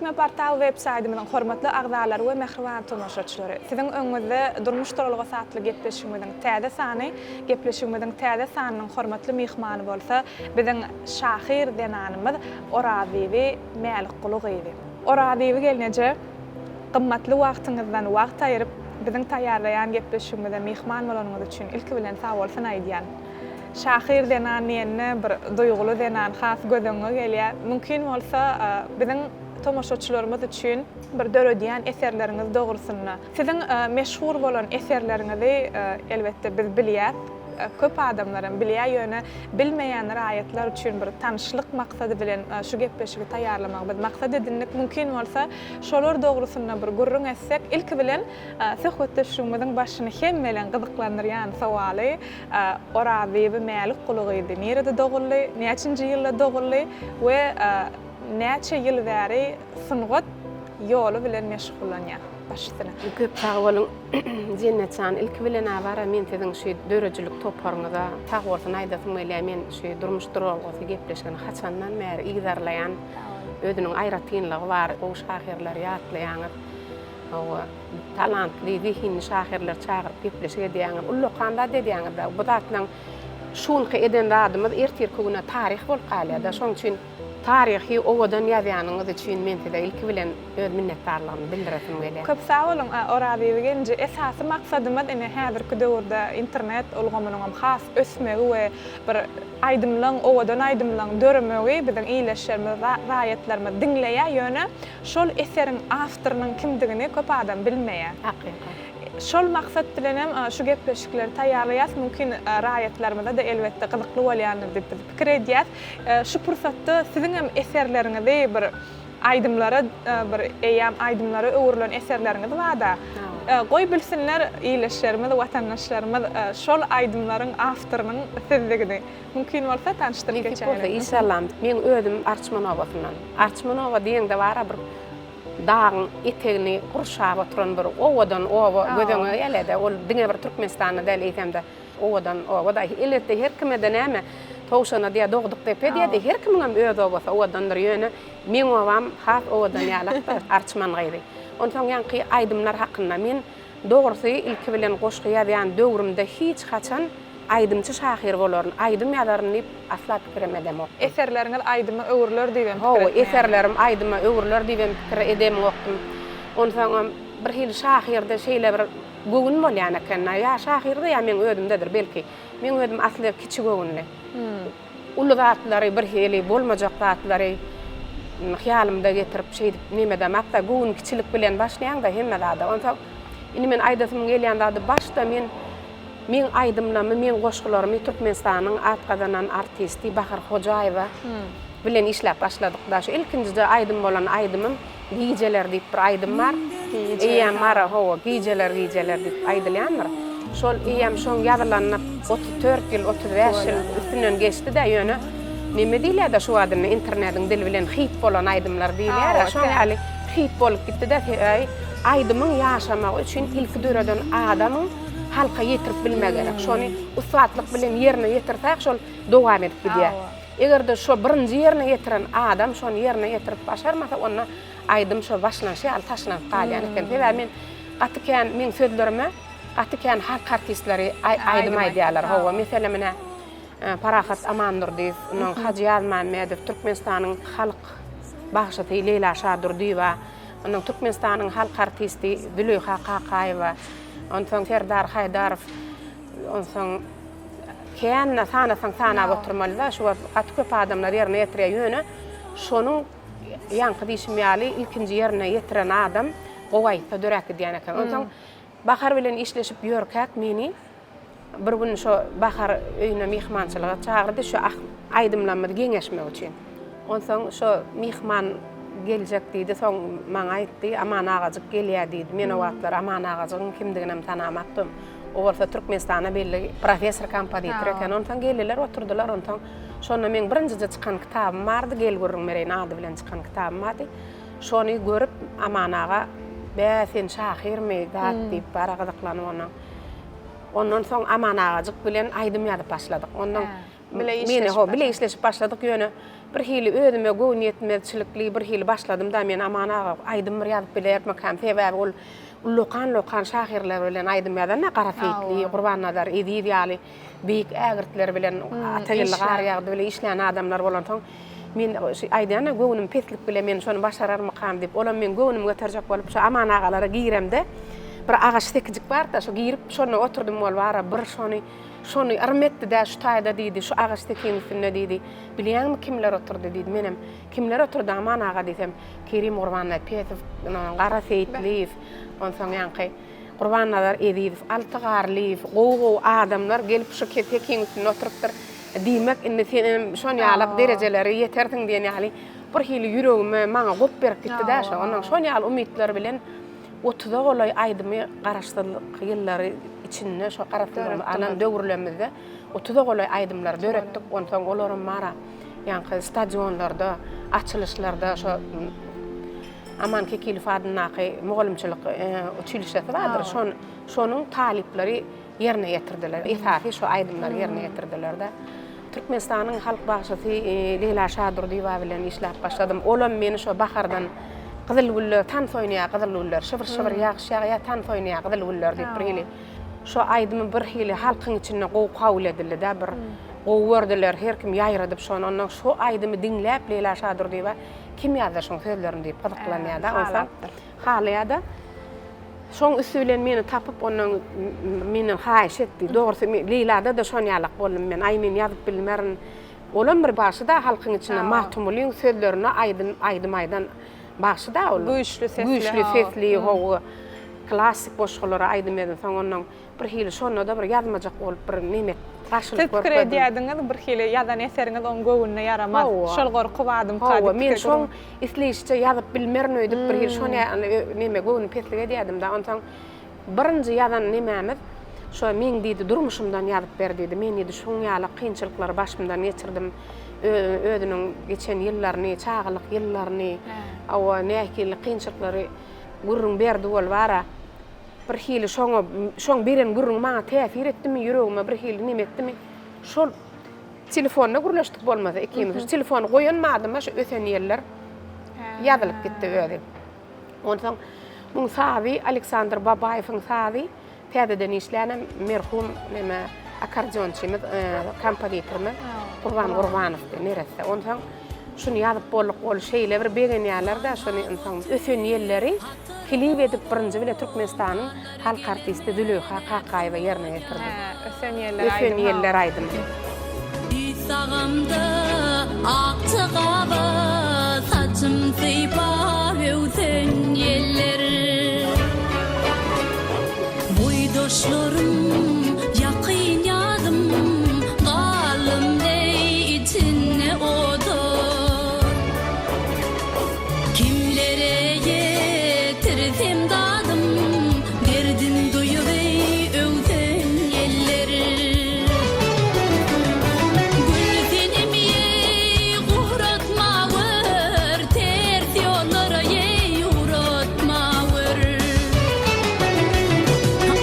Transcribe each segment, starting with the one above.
Turkmenportal web saýdymyzyň hormatly agzalary we mähriban tomaşaçylary! Siziň öňüňizde Durmuş duralgasy atly gepleşigimiziň täze sany, gepleşigimiziň täze sanynyň hormatly myhmany bolsa biziň şahyr zenanymyz Orazbibi Mälikguly gyzy. Orazbibi gelneje, gymmatly wagtyňyzdan wagt aýyryp, biziň taýýarlaýan gepleşigimize myhman bolanyňyz üçin ilki bilen sagbolsun aýdýan. Şahyr zenan diýende bir duýguly zenan has göz öňüňe gelýär. Mümkin bolsa, biziň tomaşaçylarymyz üçin bir döredýän eserleriňiz dogrusynda. Siziň meşhur bolan eserleriňizi elbetde biz bilýäs, köp adamlar hem bilýär, ýöne bilmeýän raýatlar üçin bir tanyşlyk maksady bilen şu gepleşigi taýýarlamagy biz maksat edindik. Mümkin bolsa, şolar dogrusynda bir gürrüň etsek, ilki bilen söhbetdeşligimiziň başyny hemmeleň gyzyklandyrýan sowaly Orazbibi Mälikguly gyzy nirede doguldy, näçinji ýylda doguldy we näçe ýyl bäri sungat ýoly bilen meşgullanýar? Baş üstüne. Köp sag boluň Jennet jan ilki bilen-ä bara men siziň şu döredijilik toparyňyza sag bolsun aýdasym gelýär men şu durmuş duralgasy gepleşigini haçandan bäri yzarlaýan özüniň aýratynlygy bar gowy şahyrlary ýatlaýaňyz hawa Talantly, zehinli şahyrlary çagyryp gepleşik edýäňiz. Ullakan zat edýäňiz-dä. Bu zatlaň şu günki eden zadymyz ertirki güne taryh bolup galýar-da. Şonuň üçin taryhy owadan ýazýanyňyz üçin men size ilki bilen öz minnetdarlygymy bildiresim gelýär. Köp sag boluň, Orazbibi gelinje. Esasy maksadymyz ine häzirki döwürde internet ulgamynyňam has ösmegi we bir aýdymlaň, owadan aýdymlaň döremegi biziň ildeşlerimiz, raýatlarymyz diňleýär, ýöne Şol eseriň awtorynyň kimdigini köp adam bilmeýär. Hakykat. Şol maksat bilenem şu gepleşikleri taýýarlaýas. Mümkin raýatlarymyza-da elbetde gyzykly bolýandyr diýip biz pikir edýäs. Şu pursatda siziňem eserleriňizi bir aýdymlara bir eýýäm aýdymlara öwrülen eserleriňiz bar-da. Goý bilsinler ildeşlerimiz, watandaşlarymyz şol aýdymlaryň awtorynyň sizdigini. Mümkin bolsa tanyşdyryp Nesip bolsa geçäýiň. işallam. Meň özüm Arçman obasyndan. Arçman oba diýeňde bara bir dagyň etegini gurşap oturan bir owadan oba göz öňüňe gelýär-de. Ol diňe bir Türkmenistanda däl, eýsem-de owadan oba-da. Elbetde her kime-de näme, towşana diýýär dogduk depe diýýär-de, her kimiňem öz obasy owadandyr. Ýöne meň obam has owadan ýalak-da, Arçman gyzy. Onsoň ýaňky aýdymlar hakynda men dogrusy ilki bilen goşgy ýazýan döwrümde hiç haçan Aýdymçy şahyr bolaryn, aýdym ýazaryn diýip asla pikirem edemokdym. Eserleriňiz aýdyma öwrüler diýibem pikir Hawa, etmeýärdim. eserlerim aýdyma öwrüler diýibem pikir edemokdym. Onsoňam bir hili şahyrda şeýle bir göwün bolýan eken-dä. Ýa şahyrda, ýa meň özümdedir belki. Meň özüm asly kiçi göwünli. Uly zatlary, birhili bolmajak zatlary hyýalymda getirip, şeýdip nemedemok-da, göwün kiçilik bilen başlaýaň-da hemme zada. Onsoň indi men aýdasymyň gelýän zady başda men meň aýdymlarymy, meň goşgularymy Türkmenistanyň at gazanan artisti Bahar Hojaýewa bilen işläp başladyk-da. Şu ilkinjije aýdym bolan aýdymym Gijeler diýip bir aýdym bar. Eýýäm bar-a, hawa, Gijeler, gijeler diýip aýdylýandyr. Şol eýýäm şoň ýazylanyna 34 ýyl, 35 ýyl üstünden geçdi-dä, ýöne neme diýilýär-dä şu wagt indi internediň dili bilen hit bolan aýdymlar diýilýär-ä, şoň ýaly hit bolup gitdi-dä, sebäbi aýdymyň ýaşamagy üçin ilki döreden adamyň halka ýetirip bilmegi gerek. Şony ussatlyk bilen ýerine ýetirsäk, şol dowam edip gidýär. Eger-de şo birinji ýerine ýetiren adam şony ýerine ýetirip başarmasa, onda aýdym şo başlanyşy ýaly taşlanyp galýan eken. Sebäbi men gaty kän meň sözlerime gaty kän halk artistleri aýdym aýdýarlar. Hawa, meselem ine Parahat Amandurdyýew, ondan Hajy Ýazmämmedow, Türkmenistanyň halk bagşysy Leýla Şadurdyýewa, ondan Türkmenistanyň halk artisti Züleýha Kakaýewa, onsoň Serdar Haýdarow, onsoň Kän sanasaň sanap oturmalyda şu wagt gaty köp adamlar ýerine ýetirýär ýöne şonuň ýaňky diýşim ýaly ilkinji ýerine ýetiren adam gowy aýtsa döräp gidýän eken. Onsoň Bahar bilen işleşip ýörkäk meni bir gün şo Bahar öýüne myhmançylyga çagyrdy şu aýdymlarymyzy geňeşmek üçin. Onsoň şo myhman geljek diýdi soň maňa aýtdy Aman agajyk gelýär diýdi. Men o wagtlar Aman agajygyň kimdiginem tanamakdym. O bolsa Türkmenistana belli professor kompozitor eken. Onsoň geldiler, oturdylar. Onsoň şonda meň birinjije çykan kitabym bardy, Gel gürrüň bereýin ady bilen çykan kitabym bardy. Şony görüp Aman aga, Bä, sen şahyrmy, zat diýip, bara gyzyklanyp ondan. Ondan soň Aman agajyk bilen aýdym ýazyp başladyk. Ondan. Bile meni ho bile işleşip başladyk ýöne bir hili özüme göwün ýetmezçilikli bir hili başladym-da men Aman aga aýdym bir ýazyp bilermikäm sebäbi ol ullakan-ullakan şahyrlar bilen aýdym ýazan-da Gara Seýitli, Gurbannazar Eziz ýaly beýik ägirtler bilen Atageldi Garýagdy bile işlän adamlar bolansoň men şu aýdýan-a göwnüm peslik bile men şony başararmykam diýip olam meň göwnümi göterjek bolup şu Aman agalara giremde bir agaç sekijik bardy-da şo girip şonda oturdym bolup ara bir şony Şony yrym etdi-dä şu taýda diýdi, şu agaç sekiň üstünde diýdi. Bilýäňmi kimler oturdy diýdi. Menem, Kimler oturdy Aman aga diýsem, Kerim Gurbannepesow, Gara Seýitliýew, onsoň ýaňky Gurbannazar Ezizow, Alty Garlyýew, gowy-gowy adamlar gelip şu sekiň üstünde oturypdyr. Diýmek, indi senem şon ýalak derejelere ýetersiň diýen ýaly bir hili ýüregime maňa gop berip gitdi-dä şo. Onnoň şon ýaly umytlar bilen Otuza golaý aýdymy Garaşsyzlyk ýyllary içinde şo Garaşsyzlygymyzy alan döwürlerimizde otuza golaý aýdymlary döretdik. Onsoň olaram bar-a ýaňky stadionlarda, açylyşlarda şo Aman Kekilow adyndaky mugallymçylyk uçilişşesi bardyr. Şonuň talyplary ýerine ýetirdiler. Esasy şo aýdymlary ýerine ýetirdiler-de. Türkmenistanyň halk bagşysy Leýla Şadurdyýewa bilen işläp başladym. Olam meni şo bahardan Gyzyl güller tans oýnaýar gyzyl güller, şybyr-şybyr ýagyş ýagýar tans oýnaýar gyzyl güller diýip bir hili şo aýdymy bir hili halkyň içinde gowy kabul edildi-de bir gowy gördüler her kim ýaýradyp şony ondan şo aýdymy diňläp Leýla Şadurdyýewa kim ýazdy şoň sözlerini diýip gyzyklanýar-da onsoň halaýar-da. Şoň üsti bilen meni tapyp, ondan menden haýyş etdi. Dogrusy, Leýlada-da şon ýalak boldum men. Aý, men ýazyp bilmerin. Olam bir bagşy-da halkyň içinde Magtymgulyň sözlerine aýdym aýdym aýdan bagşy-da ol. Güýçli sesli. Güýçli sesli, hawa. Klassyk goşgulara aýdym ýazan. Soň ondan Bir hili şonda-da bir ýazmajak bolup bir neme garşylyk Siz pikir görkezdim. edýärdiňiz, bir hili ýazan eseriňiz oň göwnüne ýaramaz. Hawa. Şol gorky badymka Hawa, diýip men pikir şoň isleýşiçe ýazyp bilmerin öýdüp bir hili şony neme göwün peslik edýärdim-de. Onsoň birinji ýazan nemämiz şo meň diýdi durmuşymdan ýazyp ber diýdi. Men diýdi şuň ýaly kynçylyklary başymdan geçirdim. Özüniň geçen ýyllaryny, çagalyk ýyllaryny, hawa, nähili kynçylyklary gürrüň berdi ol bara. Bir hili şoňa, şoň beren gürrüňi maňa täsir etdimi, ýüregime bir hili neme etdimi, şol telefonda gürleşdik bolmasa ikimiz. Şu telefony goýan badyma şu öten ýeller ýazylyp gitdi özi. Onsoň muň sazy Aleksandr Babaýewiň sazy, täzeden işlänem merhum neme akkordeonçymyz, kompozitorymyz Gurban Gurbanowdy, neresse. Onsoň şuny ýazyp bolduk, ol şeýle bir begenýärler-de şony, onsoň öten ýelleri Klip edip birinji bile Türkmenistanyň halk artisti Züleýha Kakaýewa ýerine ýetirdi. Hä, Ösen ýeller aýdymy. Ösen ýeller aýdymy. Sagamda akja gaba saçym sypar öwsen ýeller. Boýdaşlarym ýakyn ýadym galdym deý içinde oda. Kimlere ýetirsem dadym, Derdim duýup eý öwsen ýeller. Gül senem ýeý guratma gör, Ters ýollara ýeý ugratma gör.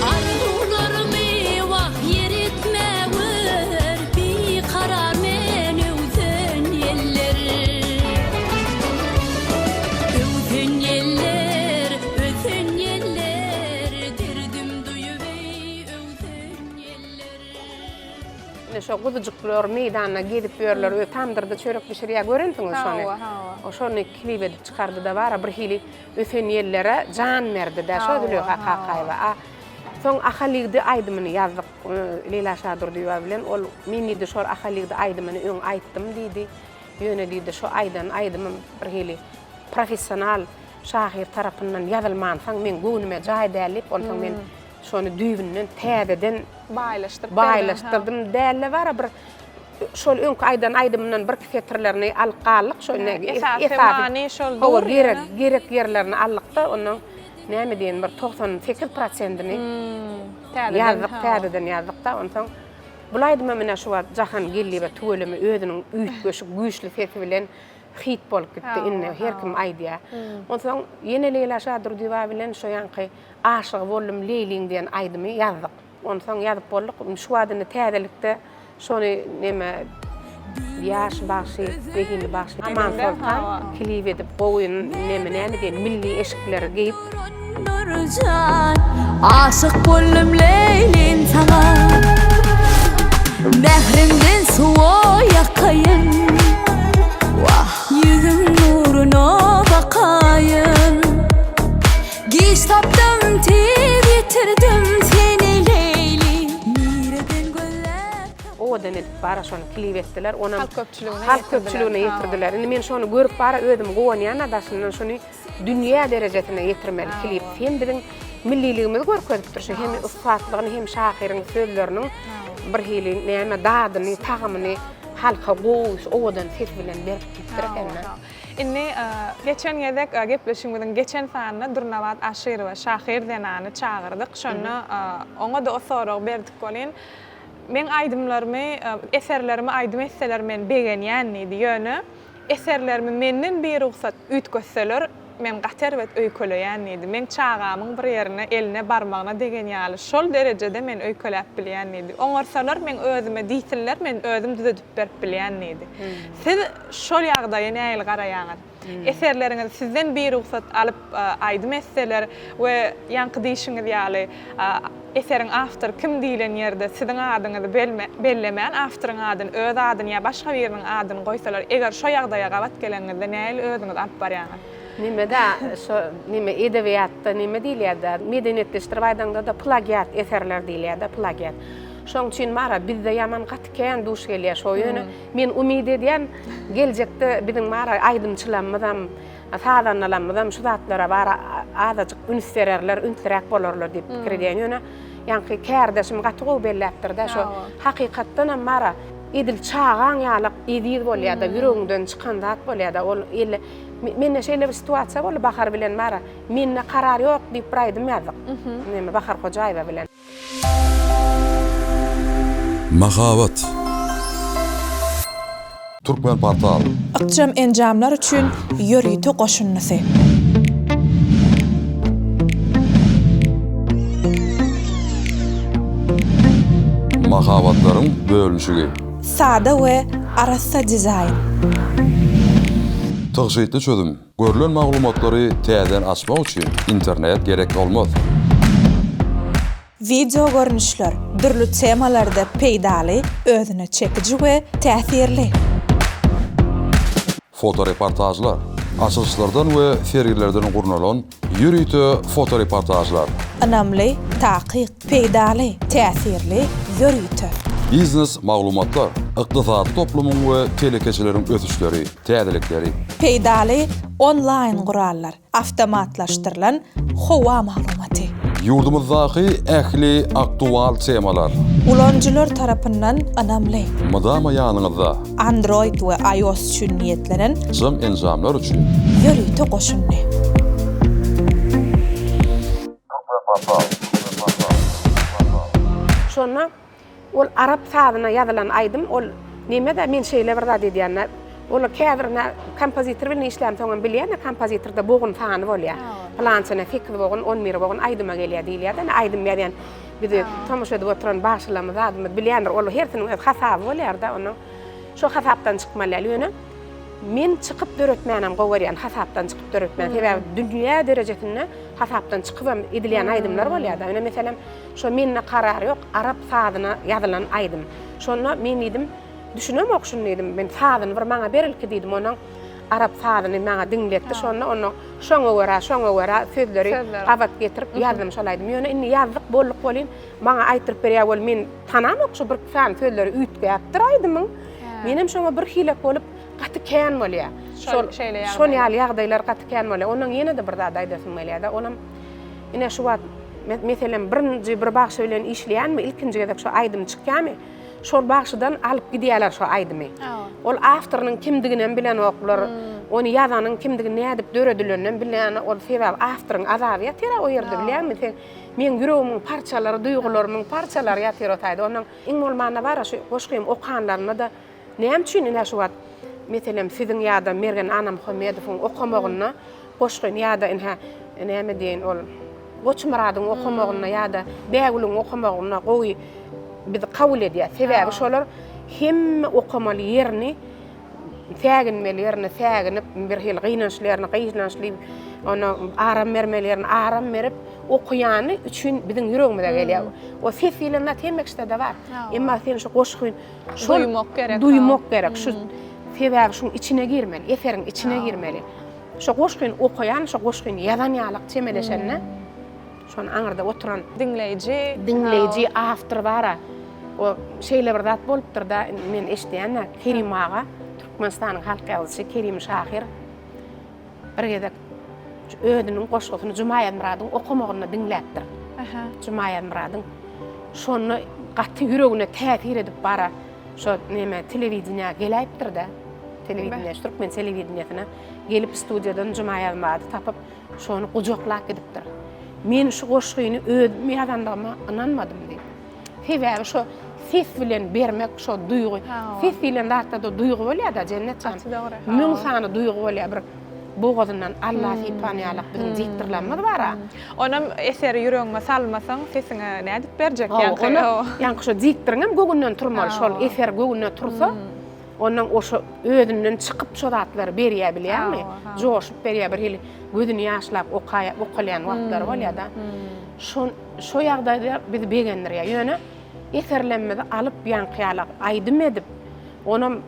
Arzuwlarymy wah ýer etme gör, Bikarar men öwsen ýeller. Öwsen ýeller, ösen ýeller, Derdim duýup eý, öwsen ýeller. Ine şo guzujyklar meýdanda gezip ýörler, özi tamdyrda çörek bişirýär, görensiňiz şony. Hawa, hawa. Şony klip edip çykardy-da bara bir hili ösen ýellere jan berdi-dä şo Züleýha Kakaýewa. A soň Ahal ýigidi aýdymyny ýazdyk Leýla Şadurdyýewa bilen. Ol men diýdi şol Ahal ýigidi aýdymyny öň aýtdym diýdi. Ýöne diýdi, şu aýdan aýdymym bir hili professional şahyr tarapyndan ýazylmansoň, meň göwnüme jaý däl diýip, onsoň men şony düýbünden täzeden baýlaşdyryp baýlaşdyrdym däl-de bara bir şol öňki aýdan aýdymyndan birki setirlerini alyp galdyk şo ine esasy many şol dur gerek gerek ýerlerini aldyk-da ondan näme diýen bir 98 prosentini ýazdyk täzeden ýazdyk-da onsoň Bul aýdyma menä şu wagt Jahan Geldiýewa tüweleme özüniň üýtgeşik güýçli sesi bilen hit bolup gitdi indi her kim aýdýa. Onsoň ýene Leýla Şadurdyýewa bilen şo ýaňky Aşygy boldum Leýliň diýen aýdymy ýazdyk. Onsoň ýazyp bolduk. Indi şu wagt indi täzelikde şony neme. Ýaş bagşy, zehinli bagşy Amansoltan klip edip gowy neme näme diýen milli eşikleri geýip. Nurjan aşyk boldum Leýlim saňa Mähriňden suwa ýakaýyn Wah ýüzüň nuruna bakaýyn Giç tapdym tiz ýitirdim seni Leýli Nireden gözläp Owadan edip bara şony klip etdiler. Onam Halk köpçüligine halk köpçüligine ýetirdiler. Indi men şony görüp bara özüm guwanýan-a daşyndan şuny dünýä derejesine ýetirmeli klip. Hem biziň milliligimizi görkezipdir şu hem ussatlygyny hem şahyryň sözleriniň bir hili näme dadyny, tagamyny halka gowy owadan ses bilen berip gitdir ekende. Indi geçen gezek gepleşigimiziň geçen sanynda Dürnabat Aşyrowa şahyr zenany çagyrdyk. Şonda oňa-da o soragy berdik welin, Meň aýdymlarymy, eserlerimi aýdym etseler men begenýän diýdi. Ýöne eserlerimi menden birugsat üýtgetseler, men gaty erbet öýkeleýän diýdi. Meň çagamyň bir ýerine, eline, barmagyna degen ýaly, şol derejede men öýkeläp bilýän diýdi. Oňarsalar meň özüme diýsinler, men özüm düzedip berip bilýän diýdi. Siz şol ýagdaýa nähili garaýaňyz? Eserleriňizi sizden birugsat alyp aýdym etseler we ýaňky diýşiňiz ýaly eseriň awtory kim diýlen ýerde siziň adyňyzy bellemän awtoryň adyny öz adyny ýa başga biriniň adyny goýsalar eger şo ýagdaýa gabat geleňizde nähili özüňizi alyp barýaňyz? Neme-da şo neme edebiýatda neme diýilýär-dä medeniýetleşdirip aýdaňda-da plagiat eserler diýilýär-de plagiat. Şoň üçin bar-a bizde ýaman gaty kän duş gelýär şo ýöne Men umyt edýän, geljekde biziň bar aýdymçylarymyzam, sazandalarymyzam şu zatlara bar azajyk üns bererler, ünsliräk bolarlar diýip pikir edýän. Ýöne ýaňky kärdeşim gaty gowy belläpdir-de, şo hakykatdanam bar edil çagaň ýalak eziz bolýar-da, ýüregiňden çykan zat bolýar-da. Ol elle mende şeýle bir situasiýa boldy Bahar bilen bar, mende karar ýok diýip bir aýdym ýazdyk. Neme Bahar Hojaýewa bilen. Mahabat. Türkmenportal. Ykjam enjamlar üçin ýörite goşundysy. Mahabatlaryň bölünişigi. Sada we arassa dizaýn. Tygşytly çözüm. Görlen maglumatlary täzeden açmak üçin internet gerek bolmaz. Wideo görnüşler, dürli temalarda peýdaly, özüne çekiji we täsirli. Fotoreportažlar, açylyşlardan we sergilerden gurnalan ýörite fotoreportažlar. Ynamly, takyk, peýdaly, täsirli, ýörite. Biznes maglumatlar, ykdysady toplumyň we telekeçileriň ösüşleri. Täzelikleri. Peýdaly onlaýn gurallar, awtomatlaşdyrylan howa maglumaty. Ýurdumyzdaky ähli aktual temalar. Ulanyjylar tarapyndan ynamly. Mydama ýanyňyzda. Android we iOS üçin niýetlenen. Jam enjamlar üçin. Ýörite goşundy. Şonda Ol arap sazyna ýazylan aýdym ol neme-de men şeýle bir zat edýän-de ol käbir ine kompozitor bilen işlämsoňam bilýän-de kompozitorda bogun sany bolýar. Pylançana sekiz bogun, on bir bogun aýdyma gelýär diýilýär-de ine aýdym ýazýan bizi tomaşa edip oturan bagşylarymyz zadymyz bilýändir ol hersiniň öz hasaby bolýar-da onuň şo hasapdan çykmaly däl ýöne men çykyp döretmänem gowy görýän hasapdan çykyp döretmän sebäbi dünýä derejesinde hasapdan çykybam edilýän aýdymlar bolýar-da ine meselem Şo mende karar ýok, arap sazyna ýazylan aýdym. Şonda men diýdim, düşünemok şuny diýdim, men sazyny bir maňa ber ilki diýdim, onuň arap sazyny maňa diňletdi, şonda onda şoňa görä, şoňa görä sözleri gabat getirip ýazdym şol aýdymy. Ýöne indi ýazdyk, bolduk welin, maňa aýtdyryp berýär welin, men tanamok şu birki sany sözleri üýtgäpdir aýdymyň. Menem şoňa birhilek bolup, gaty kän bolýar. Şol şol ýaly ýagdaýlar gaty kän bolýar. Ondan ýene-de bir zat aýdasym gelýär-de, olam Ine şu wagt meselem birinji bir bagşy bilen işleýänmi ilkinji gezek şo aýdym çykýamy şol bagşydan alyp gidýärler şo aýdymy. Ol awtorynyň kimdiginem bilenoklar, ony ýazanyň kimdigini nädip döredileninem bilýän ol sebäbi awtoryň azaby ýatyr-a o ýerde bilýäňmi sen meň ýüregimiň parçalary duýgularymyň parçalary ýatyr o taýda onuň iň bolmanda bar-a şu goşgymy okanlarynda-da Näme üçin ine şu wagt, meselem, siziň ýa-da Mergen Annamuhammedowyň okamagynda goşgyny ýa-da ine, näme diýeýin, ol Goçmyradyň okamagynda ýa-da Bägülüň okamagynda gowy biz kabul edýäs. Sebäbi şolar Hemme okamaly ýerini säginmeli ýerine säginip, bir hili gynançly ýerine gynançly, ona aram bermeli ýerine aram berip okaýany üçin biziň ýüregimize gelýär. O ses diýlen zat hemme kişide-de bar. Emma sen şu goşgyny şol Duýmak gerek. Duýmak gerek. Şu sebäbi şuň içine girmeli, eseriň içine girmeli. Şo goşgyny okaýan, şo goşgyny ýazan ýalyk çemeleşende şony aňyrda oturan diňleýji, diňleýji awtor bar-a. O şeýle bir zat bolupdyr-da, indi men eşidýän-de, Kerim aga, Türkmenistanyň halk ýazyjysy Kerim şahyr bir gezek özüniň goşgusyny Juma Ýazmyradyň okamagynda diňläpdir. Juma Ýazmyradyň. Şonda gaty ýüregine täsir edip bara şo neme telewideniýä geläýipdir-de. Telewideniýä, türkmen telewideniýesine gelip studiýadan Juma Ýazmyrady tapyp, şony gujaklap gidipdir. Men şu goşgyny özüm ýazandygyma ynanmadym diýip. Sebäbi şo ses bilen bermek şo duýgy. Ses diýlen zatda-da duýgy bolýar-da, Jennet jan. Gaty dogry. Müň sany duýgy bolýar. Bir bogazyndan Alla sypan ýalak biziň diktorlarymyz bar-a. Onam eseri ýüregiňe salmasaň, sesiňe nädip berjek ýaňky. Hawa, ýaňky şo diktoryňam göwünden turmaly. Şol eser göwünde tursa, ondan oşo özünden çykyp şo zatlary berýär bilýäňmi? Joşup berýär bir hili gözüni ýaşlap okaýa okalýan wagtlary bolýar-da. Şo şo ýagdaýda bizi begendirýär. Ýöne eserlerimizi alyp ýaňky ýaly aýdym edip, onam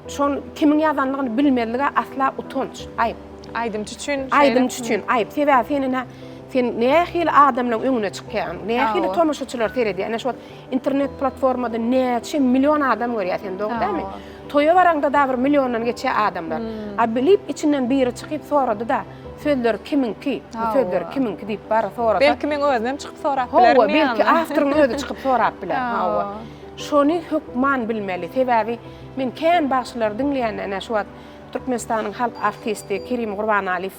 şony kimiň ýazanlygyny bilmezlige asla utanç, aýyp. Aýdymçy üçin şeýle. Aýdymçy üçin aýyp. Sebäbi sen ine sen nähili adamlaryň öňüne çykýaň, nähili tomaşaçylar seredýär. Ine şu wagt internet platformada näçe million adam görýär seni, dogry dälmi? Toýa baraňda da bir milliondan geçýär adamlar. A bilip içinden biri çykyp sorady-da, Sözler kimiňki? Bu sözler kimiňki diýip bara sorasa. Belki meň özüm hem çykyp sorap bilerin. Hawa, belki awtoryň özi çykyp sorap biler. Hawa. Şony hökman bilmeli. Sebäbi men kän bagşylary diňleýän, ene şu wagt Türkmenistanyň halk artisti Kerim Gurbanalyýew,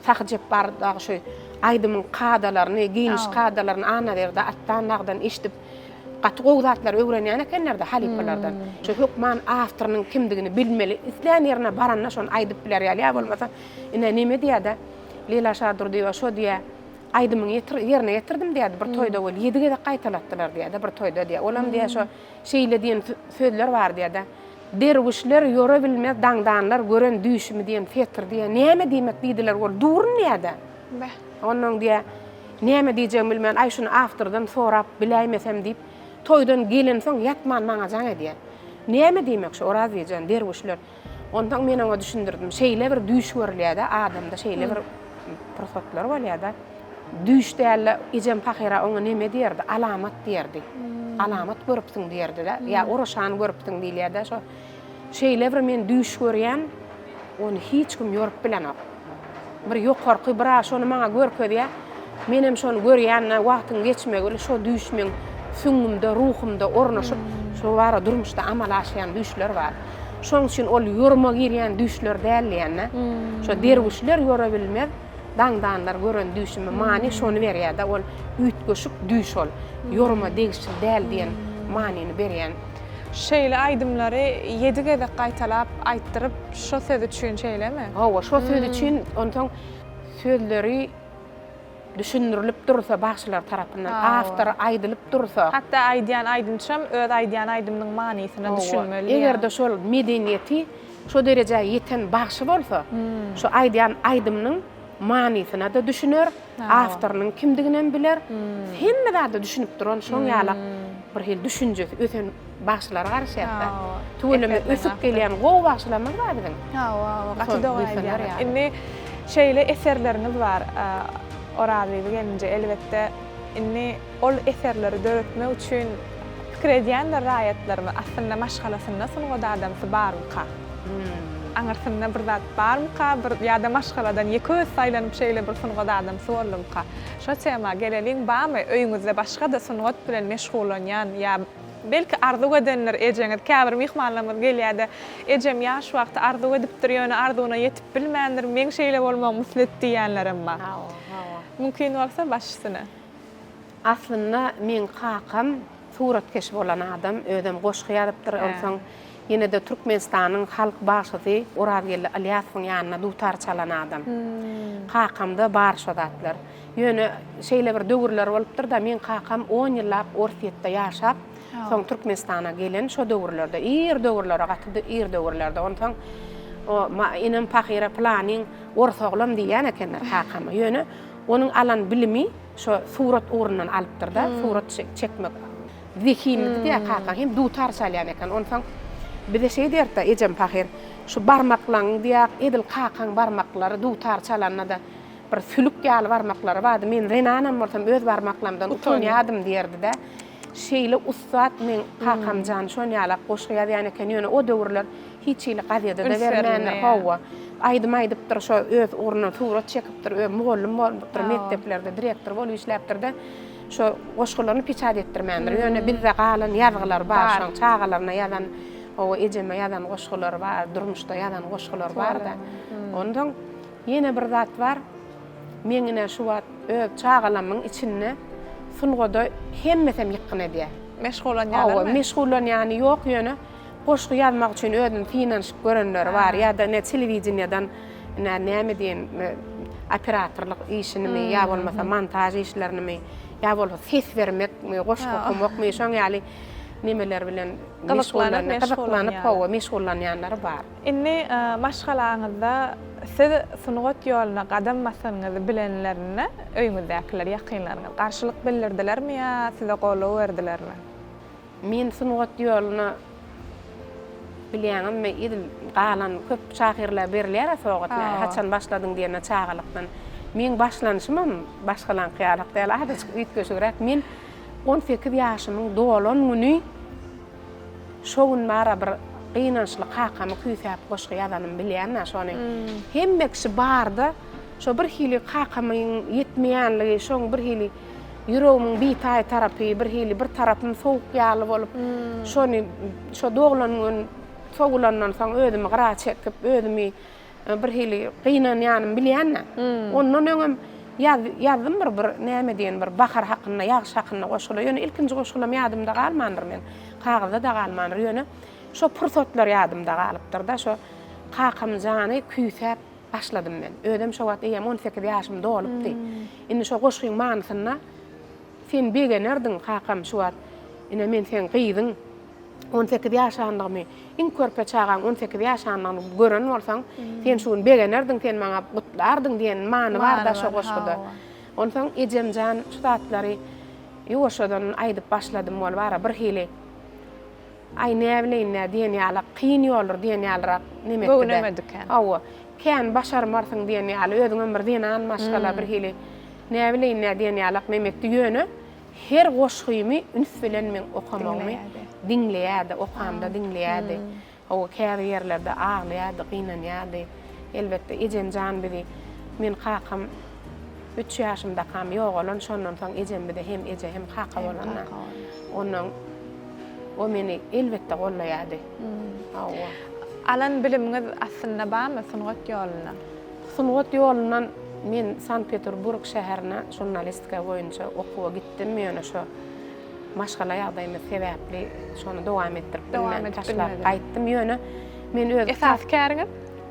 Sahy Jepbar dagy şu aýdymyň kadalaryny, giýiniş kadalaryny Annaberdi Atdan dagydan eşidip, gaty gowy zatlary öwrenýän ekenler-de halypalardan. Şu hökman awtorynyň kimdigini bilmeli. Islän ýerine baranda şony aýdyp biler ýaly, ýa bolmasa Ine, neme diýýär-dä, Leýla Şadurdyýewa şo diýýär, aýdymyňy ýetir, ýerine ýetirdim diýýärdi, bir toýda weli, ýedi gezek gaýtalatdylar diýýär-de, bir toýda diýýär. Olam diýýär, şo şeýle diýen sözler bar diýýär-de. Derwüşler ýora bilmez daňdanlar gören düýşümi diýen setir diýýär. Näme diýmek diýdiler, ol durun diýýär-de. Beh. Onnoň diýýär, näme diýjegimi bilmän, aý şuny awtordan sorap biläýmesem diýip, toýdan gelensoň ýatman maňa jaň edýär. Näme diýmek şu Orazbijan, derwüşler? Onsoň men oňa düşündirdim. Şeýle bir düýş görülýär-de, adamda şeýle bir pursatlar bolýar-da. Düýş däl-de, ejem pahyra oňa neme diýerdi, alamat diýerdi. Alamat görüpsiň diýerdi-de, ýa oraşan görüpsiň diýilýär-de şo. Şeýle bir men düýş görýän, ony hiç kim ýorup bilenok. Bir ýokarky bir-ä şony maňa görkezýär. Menem şony görýän-de, wagtyň geçmegi bilen şo düýş meň süňňümde, ruhumda ornaşyp, şo bara durmuşda amala aşýan düýşler bar. Şoň üçin ol ýoruma girýän düýşler däl diýende, şo derwüşler ýora bilmez, daňdanlar gören düýşümi many şony berýär-de, ol üýtgeşik düýş ol, ýoruma degişli däl diýen manyny berýän. Şeýle aýdymlary ýedi gezek gaýtalap aýtdyryp şo söz üçin şeýlemi? Hawa, şo söz üçin, onsoň sözleri düşündirilip dursa bagşylar tarapyndan, awtory aýdylyp dursa. Hatda aýdýan aýdymçam öz aýdýan aýdymynyň manysyna düşünmeli. Eger-de şol medeniýeti şo derejä ýeten bagşy bolsa, şo aýdýan aýdymynyň manysyna-da düşüner, awtorynyň kimdiginem biler, hemme zada düşünip duran şoň ýalak bir hili düşünjesi ösen bagşylara garaşýarys-da. Tüweleme ösüp gelýän gowy bagşylarymyz bar biziň. Hawa, hawa, gaty dogry aýdýaňyz. Indi şeýle eserleriňiz bar, Orazbibi gelinje, elbetde, indi ol eserleri döretmek üçin pikir edýändir raýatlarymyz, aslynda maşgalasynda sungat adamsy barmyka? Aňyrsynda bir zat barmyka, bir ýa-da maşgaladan ýeke özi saýlanyp şeýle bir sungat adamsy boldumyka? Şo tema geleliň, barmy öýüňizde başga-da sungat bilen meşgullanýan ýa Belki arzuw edendir ejeňiz. Käbir myhmanlarymyz gelýärde, ejem ýaş wagty arzuw edipdir, ýöne arzuwyna ýetip bilmändir, meň şeýle bolmagym islet diýýänlerem bar. Hawa, hawa. Mümkin bolsa baş üstüne. Aslynda meň kakam suratkeş bolan adam, özem goşgy ýazypdyr, onsoň ýene-de Türkmenistanyň halk bagşysy Orazgeldi Ylýasowyň ýanynda dutar çalan adam. Kakamda bar şo zatlar. Ýöne şeýle bir döwürler bolupdyr-da, meň kakam on ýyllap Orsýetde ýaşap, Soň Türkmenistana gelen şo döwürlerde, ir döwürlere, gaty ir döwürlerde. Onsoň o enem pahyra pylanyň orus oglam diýýän ekenler kakama. Ýöne onuň alan bilimi şo surat ugrundan alypdyr-da, surat çekmek zehinlidi diýýär kakaň. Hem dutar çalýan eken. Onsoň bize şeý diýerdi-de ejem pahyr, şu barmaklaň diýýär, edil kakaň barmaklary dutar çalanda-da bir sülük ýaly barmaklary bardy. Men zenanam bolsam öz barmaklamdan utanýardym diýerdi-de. Şeýle ussat meň kakamjan şon ýalak goşgy ýazýan eken ýöne o döwürler hiç hili gazedede bermändir hawa aýdym aýdypdyr şo öz ugrundan surat çekipdir öz mugallym bolupdyr mekdeplerde direktor bolup işläpdirde şo goşgularyny peçat etdirmändir ýöne bizde galan ýazgylar bar şoň çagalaryna ýazan hawa ejeme ýazan goşgulary bar durmuşda ýazan goşgulary barda onsoň ýene bir zat bar Meň ine şu wagt öz çagalamyň içinde sungada hemmesem ýykgyn edýär. Meşgullanýarlarmy? Hawa, meşgullanýany ýok, ýöne goşgy ýazmak üçin özüni synanyşyp görenleri bar. Ýa-da ine telewideniýadan ine näme diýen operatorlyk işinimi ýa bolmasa montaž işlerinimi ýa bolsa ses bermekmi, goşgy okamakmy şoň ýaly nemeler bilen meşgullanýan, gyzyklanyp hawa meşgullanýanlary bar. Indi maşgalaňyzda siz sungat ýoluna gadam basanyňyzy bilenlerinde öýüňizdäkiler, ýakynlaryňyz garşylyk bildirdilermi ýa size goldaw berdilermi? Men sungat ýoluna bilýäňizmi edil galan köp şahyrlara berilýär-ä sowgat näme haçan başladyň diýende çagalykdan. Meň başlanyşymam başgalaňky ýalyk däl azajyk üýtgeşigräk. Men 18 ýaşymyň dolan güni Şo gün bara bir gynançly kakamy küýsäp goşgy ýazanymy bilýän-ä şony. Hemme kişi barda şo bir hili kakamyň ýetmeýänligi, şoň bir hili ýüregimiň bitaý tarapy, bir hili bir tarapym sowuk ýaly bolup, şony şo doglan gün sowulandan soň özümi gyra çekip, özümi Birhili gynanýanymy bilýän-dä. Ondan öňem ýazdym bir bir näme diýen bir bahar hakynda, ýagyş hakynda goşgular. Ýöne ilkinji goşgulam ýadymda galmandyr meň. Kagyzda-da galmandyr. Ýöne şo pursatlar ýadymda galypdyr-da. Şo kakamjany küýsäp başladym men. Özem şo wagt eýýäm 18 ýaşym dolupdy. Indi şo goşgyň manysynda sen begenerdiň kakam şu wagt ine men seň gyzyň. 18 ýaşanlygymy, iň körpe çagaň 18 ýaşanlygyny gören bolsaň, sen şu gün begenerdiň, sen maňa gutlardyň diýen many bar-da şo goşguda. Onsoň ejemjan şu zatlary ýuwaşjadan aýdyp başladym bol bara birhili aý näbileýin-dä diýen ýalak, kyn ýoldur diýen ýalyrak neme etdi-de. Göwnemedi kän. Hawa, kän başarmarsyň diýen ýaly, özüňem bir zenan maşgala birhili näbileýin-dä diýen ýalak neme etdi. Ýöne Her goşgymy üns bilen meň okamagymy diňleýärdi, okamda diňleýärdi. Hawa, käbir ýerlerde aglaýardy, gynanýardy. Elbetde, ejem jan bizi, men kakam üç ýaşymdakam ýogalan, şondan soň ejem bize hem eje, hem kaka bolanda, ondan o meni elbetde gollaýardy. Hawa. Alan bilimiňiz aslynda barmy sungat ýolunda? Sungat ýolundan men Sankt-Peterburg şäherine žurnalistika boýunça okuwa gitdim, ýöne şo maşgala ýagdaýymyz sebäpli şony dowam etdirip bilmän taşlap gaýtdym. Ýöne men öz Esasy käriňiz?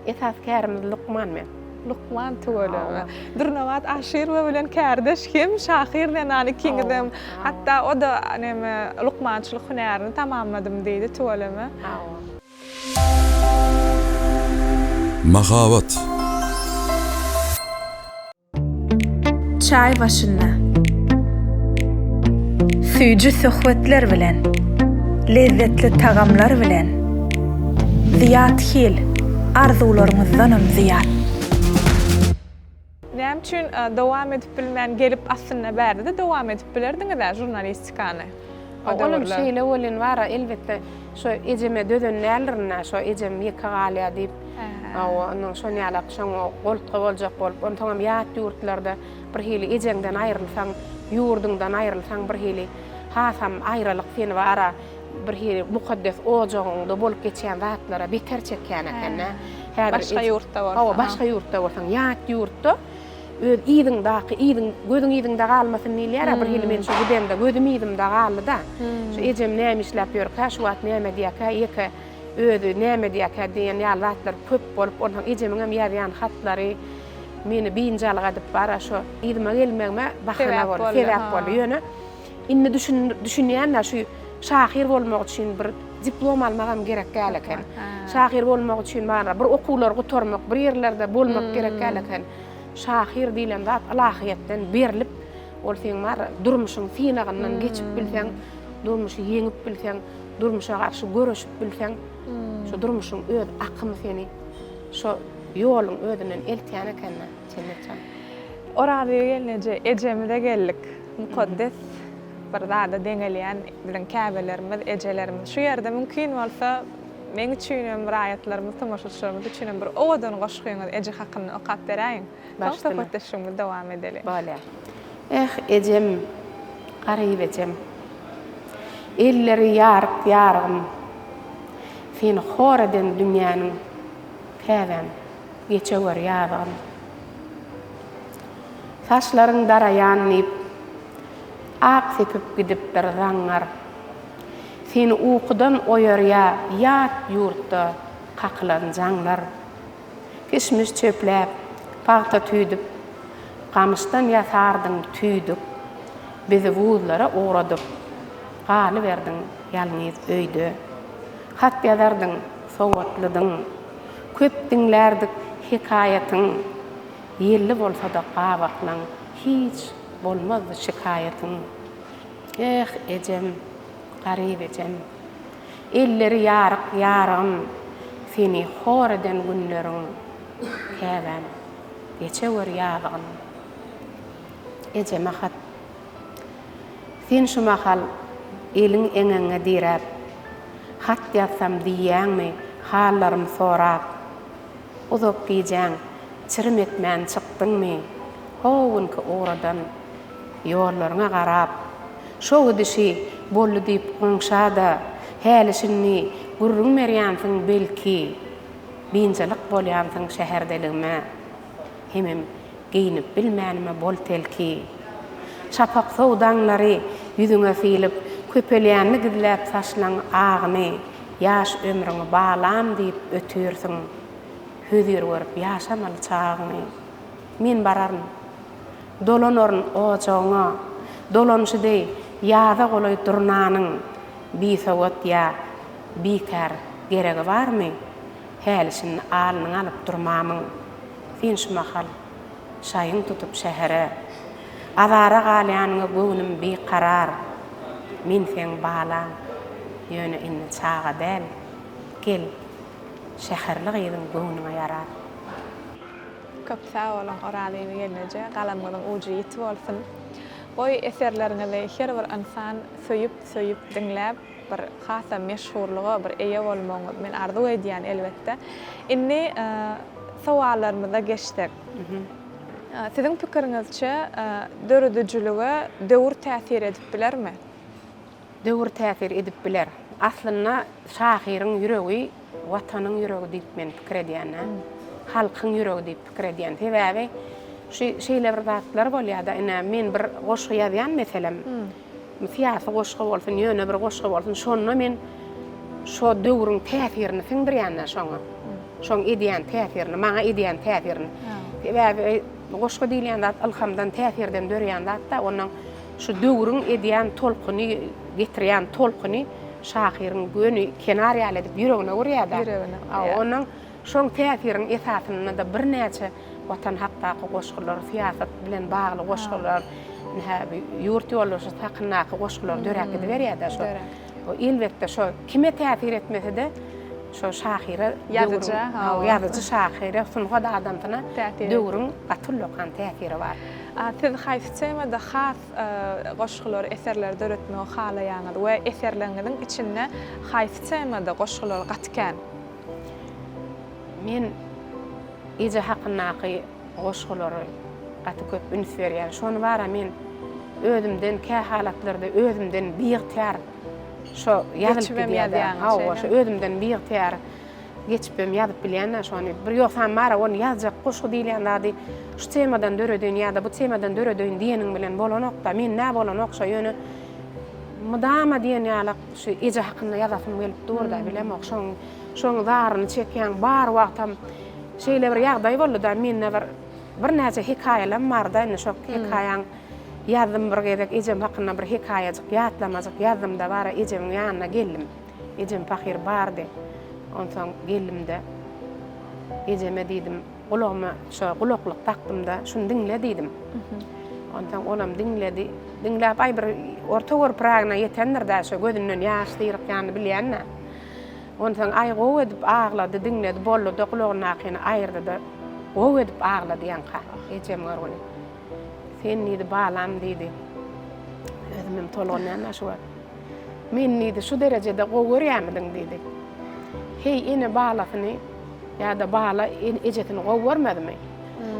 Esasy kärimiz lukman men. Lukman tüweleme. Dürnabat Aşyrowa bilen kärdeş hem şahyr zenan ikiňizem. Hatda o-da neme lukmançylyk hünärini tamamladym diýdi tüweleme. Mahabat. Çaý başynda. Süýji söhbetler bilen, lezzetli tagamlar bilen, Zyýat Hil, arzuwlaryňyzdanam zyýat. Näme üçin dowam edip bilmän gelip aslynda bärde-de dowam edip bilerdiňiz-ä žurnalistikany o Olam döwürler. şeýle welin bar-a elbetde şo ejeme dözen däldirin-dä şo ejem ýeke galýa diýip hawa onnoň şon ýalak şoňa goltgy boljak bolup onsoňam ýat ýurtlarda bir hili ejeňden aýrylsaň ýurduňdan aýrylsaň bir hili hasam aýralyk seni bar-a bir hili mukaddes ojagyňda bolup geçýän zatlara beter çekýän eken-dä. Häzir Başga ýurtda bolsaň. Hawa, başga ýurtda bolsaň, ýat ýurtda öz yzyňdaky, yzyň, gözüň yzyňda galmasyn diýilýär-ä, bir hili men şu gidemde gözüm yzymda galdy-da. Şu ejem näme işläp ýörkä, şu wagt näme edýärkä, ýeke özi näme edýärkä diýen ýaly zatlar köp bolup, onsoň ejemiňem ýazýan hatlary meni biynjalyk edip bar-a, şo yzyma gelmegime bahana boldy, sebäp boldy. Ýöne Indi düşünýän-dä şu. Şahyr bolmak üçin bir diplom almagam gerek däl eken. Şahyr bolmak üçin bar bir okuwlary gutarmak, bir ýerlerde bolmak gerek däl eken. Şahyr diýlen zat ylahyýetden berlip, ol seň bar durmuşyň synagyndan geçip bilseň, durmuşy ýeňip bilseň, durmuşa garşy göreşip bilseň, şo durmuşyň öz akymy seni şo ýoluň özünden eltýän eken-dä, Jennet jan. Orazbegi gelneje, ejemize geldik. Mukaddes bir zada deňelýän biziň käbelerimiz, ejelerimiz. Şu ýerde mümkin bolsa, meň üçinem, raýatlarymyz, tomaşaçylarymyz üçinem bir owadan goşgyňyzy eje hakynda okap beräýiň. Soň söhbetdeşligimizi dowam edeli. Bolýar. Eh, ejem, garyp ejem. Elleri ýaryk ýarygym. Seni hor eden dünýäniň käbäm, geçewer ýazygym. Saçlaryň daraýan diýip, ak sepip gidipdir zaňňar. Seni ukudan oýarýa ýat ýurtda kakylan jaňlar. Kişmiş çöpläp, pagta tüýdüp, gamyşdan ýasardyň tüýdük. Bizi wuzlara ugradyp, galyberdiň ýalňyz öýde. Hat ýazardyň, sowatlydyň. Köp diňlärdik hekaýatyň. Ýelli bolsa-da gabaklaň, hiç bolmazdy şikaýatyň. Eh, ejem, garyp ejem. Elleri ýaryk ýarygym, seni hor eden günleriň, käbäm, geçewer ýazygym. Ejeme hat. Sen şu mahal eliň eňegiňe diräp, hat ýazsam diýýäňmi hallarym sorap. Uzak gijäň çirim etmän çykdyňmy, ho günki ugradan ýollaryňa garap, şo gidişi boldy diýip goňşa-da häli-şindi gürrüň berýänsiň belki, biynjalyk bolýansyň şäherdeligime hemem geýnip bilmänime bol-telki. Şapaksow daňlary ýüzüňe sylyp, köpelýänini gizläp saçlaň agyny, Ýaş ömrüňi balam diýip ötürsiň, Hözir görüp ýaşamaly çagyňy. Men bararyn. Dolanaryn ojagyňa, Dolanyşy deý ýaza golaý durnanyň Bisowat ýa bikär geregi barmy, Häli-şindi alnyňy alyp durmamyň. Sen şu mahal Şaýyň tutup şähere. Azara galýanyňa göwnüm bikarar. Men seň balaň, ýöne indi çaga däl. Gel, şäherli gyzyň göwnüňe ýarar. Köp sag boluň Orazyny gelneje, galamyňyzyň ujy ýiti bolsun. Goý eserleriňizi her bir ynsan söýüp söýüp diňläp bir hasam meşhurlyga bir eýe bolmagyňyzy men arzuw edýän elbetde. Indi sowallarymyza geçsek. Siziň pikiriňizçe döredijilige döwür täsir edip bilermi? Döwür täsir edip biler. Aslynda şahyryň ýüregi Watanyň ýüregi diýip men pikir edýän-ä. Halkyň ýüregi diýip pikir edýän. Sebäbi şu şeýle bir zatlar bolýar-da, ine men bir goşgy ýazýan meselem. Syýasy goşgy bolsun, ýöne bir goşgy bolsun, şonda men şo döwrüň täsirini siňdirýän-dä şoňa. Şoň edýän täsirini, maňa edýän täsirini. Sebäbi goşgy diýilýän zat ylhamdan, täsirden döreýän zat-da. Onnoň şu döwrüň edýän tolkuny, getirýän tolkuny şahyryň göni kenar ýaly edip ýüregine urýar-da. Ýüregine urýar. Onnoň şoň täsiriň esasynda-da birnäçe Watan hakdaky goşgular, syýasat bilen bagly goşgular, ynha, ýurt ýolbaşçysy hakyndaky goşgular döräp gidiberýär-de şo. Elbetde, şo kime täsir etmese-de, şo şahyra, Ýazyja, hawa, ýazyjy şahyra, sungat adamsyna döwrüň gaty ullakan täsiri bar. Siz haýsy temada has goşgulary, eserleri döretmegi halaýaňyz we eserleriňiziň içinde haýsy temada goşgular gaty kän? Men eje hakyndaky goşgulary gaty köp üns berýän. Şony bara men özümden kä halatlarda özümden biygtyýar şo ýazylyp gidýär. Hawa, şo özümden biygtyýar geçipem ýazyp bilýän-dä şony. Bir ýogsam bara ony ýazjak goşgy diýilýän zady şu temadan döredeýin ýa-da bu temadan döredeýin diýeniň bilen bolanok-da. Mende bolanok şo ýöne mydama diýen ýalak şu eje hakynda ýazasym gelip dur-da bilemok şoň Şoň zaryny çekýäň bar wagtam şeýle bir ýagdaý boldy-da mende bir birnäçe hekaýalam barda indi şo hekaýaň. Ýazdym bir gezek ejem hakynda bir hekaýajyk, ýatlamajyk ýazdym-da bara ejemiň ýanyna geldim. Ejem pahyr bardy. Onsoň geldim-de, ejeme diýdim, gulagyma şo gulaklyk dakdym-da, şuny diňle diýdim. Onsoň olam diňledi. Diňläp, aý bir orta görüprägine ýetendir-dä, şo gözünden ýaş syrykýanyny bilýän-dä. Onsoň aý gowy edip aglady, diňledi, boldy-da gulagyndakyny aýyrdy-da, gowy edip aglady ýaňka ejem görgüli. Sen diýdi, balam diýdi. Özümem tolgunýan-da şu wagt. Meni diýdi, şu derejede gowy görýärmidiň diýdi. Heý, ene balasyny ýa-da bala ejesini gowy görmezmi?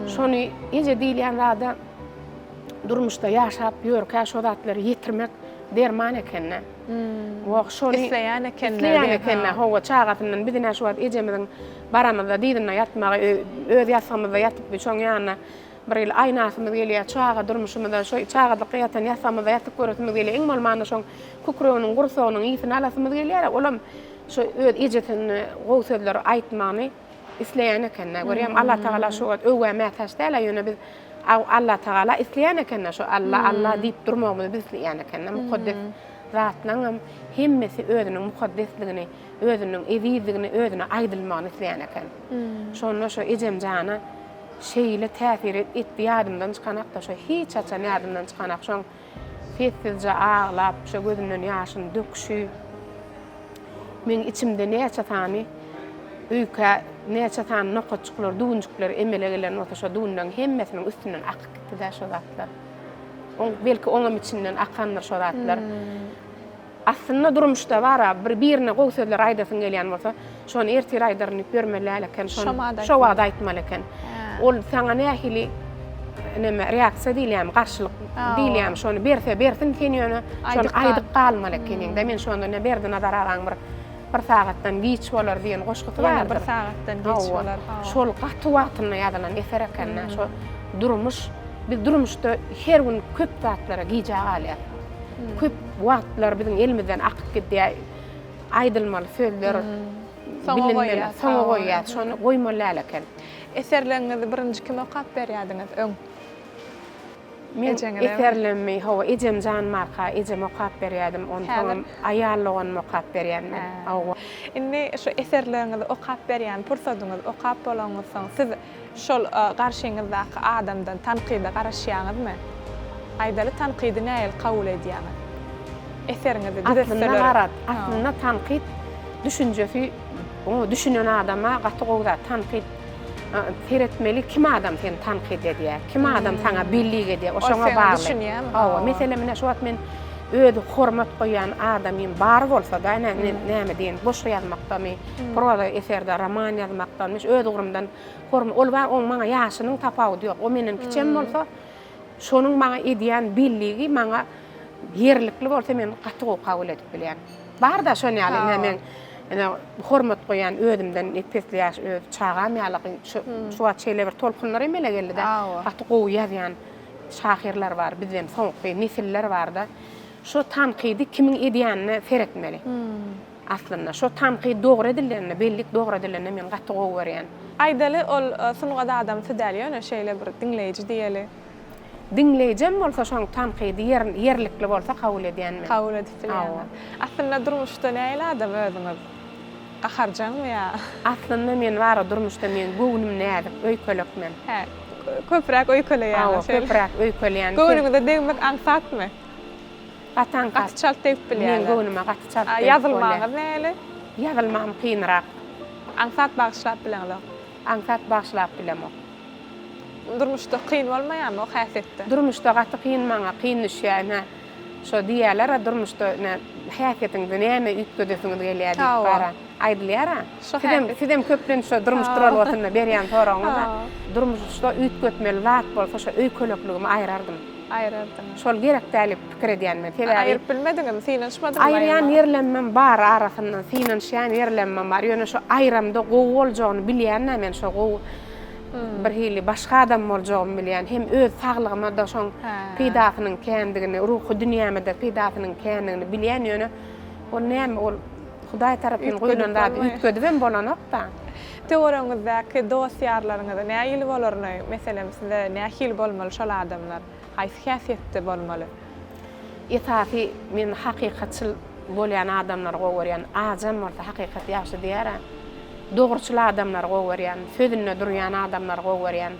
Şony eje diýilýän zada durmuşda ýaşap ýörkä şo zatlary ýetirmek derman eken-dä. Wah, şony isleýän ekenler. Isleýän ekenler. Hawa, çagasyndan biz ine şu wagt ejemiziň baramyzda dyzynda ýatmagy, öz ýassygymyzda ýatyp, şoň ýanynda Bir ýyl aýnasymyz gelýär, çaga durmuşymyzda şo çagalykda ýatan ýassygymyzda ýatyp göresimiz gelýär. Iň bolmanda şoň kükreginiň, gursagynyň ysyny alasymyz gelýär. Olam şo öz ejesine gowy sözleri aýtmagyny isleýän eken-dä. Görýäňmi, Allatagala şo wagt öwgä mätäç däl-ä, ýöne biz Allatagala isleýän eken-dä, şo Alla, Alla diýip durmagymyzy biz isleýän eken-dä. Mukaddes zatlaryňam hemmesi özüniň mukaddesligini, özüniň ezizligini özüne aýdylmagyny isleýän eken. Şonda şo ejem jana Şeýle täsir etdi ýadymdan çykanakda şo hiç haçan ýadymdan çykanak şoň sessizje aglap şo gözünden ýaşyny döküşi meň içimde näçe sany öýkä näçe sany nokatjyklar düwünjikler emele gelen bolsa şo düwünleň hemmesiniň üstünden akyp gitdidä şo zatlar oň belki oňam içinden akandyr şo zatlar. Aslynda durmuşda bar-a, bir birine gowy sözler aýdasyň gelýän bolsa, şony ertir aýdaryn diýip ýörmeli däl eken, şony şo wagt aýtmaly eken. Ol saňa nähili neme reaksiýa diýilýärmi, garşylyk diýilýärmi, şony berse bersin, sen ýöne şony aýdyp galmaly ekeniň-dä. Men şonda ine Berdinazar agaň bir Bir sagatdan giç bolar diýen goşgusy bardyr. Ýene bir sagatdan giç bolar. Şol gaty wagtynda ýazylan eser eken-dä. Şo durmuş, biz durmuşda her gün köp zatlara gijä galýas. Köp wagtlar biziň elimizden akyp gidýär. Aýdylmaly sözler soňa goýýas. Soňa goýýas. Şony goýmaly däl eken. Eserleriňizi birinji kime okap berýärdiňiz öň? Men eserlerimi, hawa, ejem jan barka ejeme okap berýärdim. Onsoňam aýal doganyma okap berýän men. Hawa. Indi şu eserleriňizi okap berýän pursadyňyz, okap bolaňyzsoň siz Şol garşyňyzdaky adamdan tankyda garaşýaňyzmy? Aýdaly tankydy nähili kabul edýäňiz? Eseriňizi düzetseler. Aslynda garaz, aslynda tankyt düşünjesi oňa düşünen adama gaty gowy zat. Tankyt seretmeli kim adam seni tankyt edýär, kim adam saňa bellik edýär, o şoňa bagly. Ol seni düşünýärmi? Hawa, meselem ine şu wagt men öz hormat goýýan adamym bar bolsa-da, näme diýen, goşgy ýazmakdamy, proza eserde, roman ýazmakdamy, öz ugrumdan Horm, ol bar, oň maňa ýaşynyň tapawudy ýok. O menden kiçem bolsa, şonuň maňa edýän belligi maňa ýerlikli bolsa, men gaty gowy kabul edip bilýän. Bar-da şon ýaly, ine meň ine hormat goýýan özümden ep-esli ýaş öz çagam ýaly şu şu wagt şeýle bir tolkunlar emele geldi-de, gaty gowy ýazýan şahyrlar bar, bizden soňky nesiller bar-da. Şo tankydy kimiň edýänine seretmeli. Aslynda, şo tankyt dogry edilende, bellik dogry edilende men gaty gowy görýän. Aýdaly, ol sungat adamsy däl, ýöne şeýle bir diňleýji diýeli. Diňleýjem bolsa şoň tankydy ýerlikli bolsa kabul edýän men. Kabul edip bilýäňiz. Aslynda durmuşda nähili adam özüňiz? Gaharjaňmy ýa? Aslynda men bara durmuşda meň göwnüm näzik, öýkelek men. Hä, köpräk öýkeleýäňiz Hawa, köpräk öýkeleýän. Göwnüňize degmek aňsatmy? Gaty aňsat. Gaty çalt degip bilýärler. Meň göwnüme gaty çalt degip bolýar. Ýazylmaňyz nähili? Ýazylmam kynrak. Aňsat bagyşlap bileňzok. Aňsat bagyşlap bilemok. Durmuşda kyn bolmaýarmy o häsiýetde? Durmuşda gaty kyn maňa, kyn düşýär. Ine, şo diýýärler-ä durmuşda ine häsiýetiňizde näme üýtgedesiňiz gelýär diýip bara. Aýdylýar-a. Sizem, sizem köplenç şo durmuş duralgasynda berýän soragyňyz-a. Durmuşda üýtgetmeli zat bolsa şo öýkelekligimi aýrardym. Aýyrardyňyz. Şol gerek däl diýip pikir edýän men. Sebäbi. Aýyryp bilmediňizmi, synanyşmadyňyzmy aýyrmaga? Aýyrýan ýerlemem bar arasyndan, synanyşýan ýerlemem bar. Ýöne şo aýramda gowy boljagyny bilýän-dä men şo gowy birhili başga adam boljagymy bilýän. Hem öz saglygyma-da şoň peýdasynyň kändigini, ruhy dünýäme-de peýdasynyň kändigini bilýän. Ýöne ol näme, ol Hudaý tarapyn goýlan zady üýtgedibem bolanok-da. Töweregiňizdäki dost-ýarlaryňyzy nähili bolaryny, meselem, size nähili bolmaly şol adamlar? Haýsy häsiýetde bolmaly? Esasy men hakykatçyl bolýan adamlary gowy görýän. Ajam bolsa hakykat ýagşy diýýär-ä. Dogruçyl adamlary gowy görýän. Sözünde durýan adamlary gowy görýän.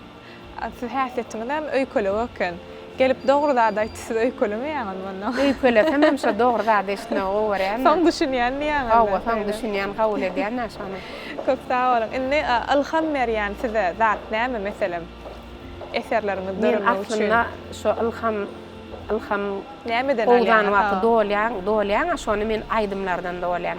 Siz häsiýetiňizem öýkelek eken. Gelip dogry zady aýtdy siz öýkelemeýäňizmi onda? Öýkelesemem şo dogry zady eşitmegi gowy görýän. Soň düşünýän diýýäňizmi? Hawa soň düşünýän kabul edýän-ä şony. Köp sag boluň. Indi ylham berýän size zat näme meselem? Eserleriňizi döremek üçin. Men aslynda şo ylham ylham Nämeden gowzan alýaňyz? wagty dolýaň dolýaň-a şony men aýdymlardan dolýan.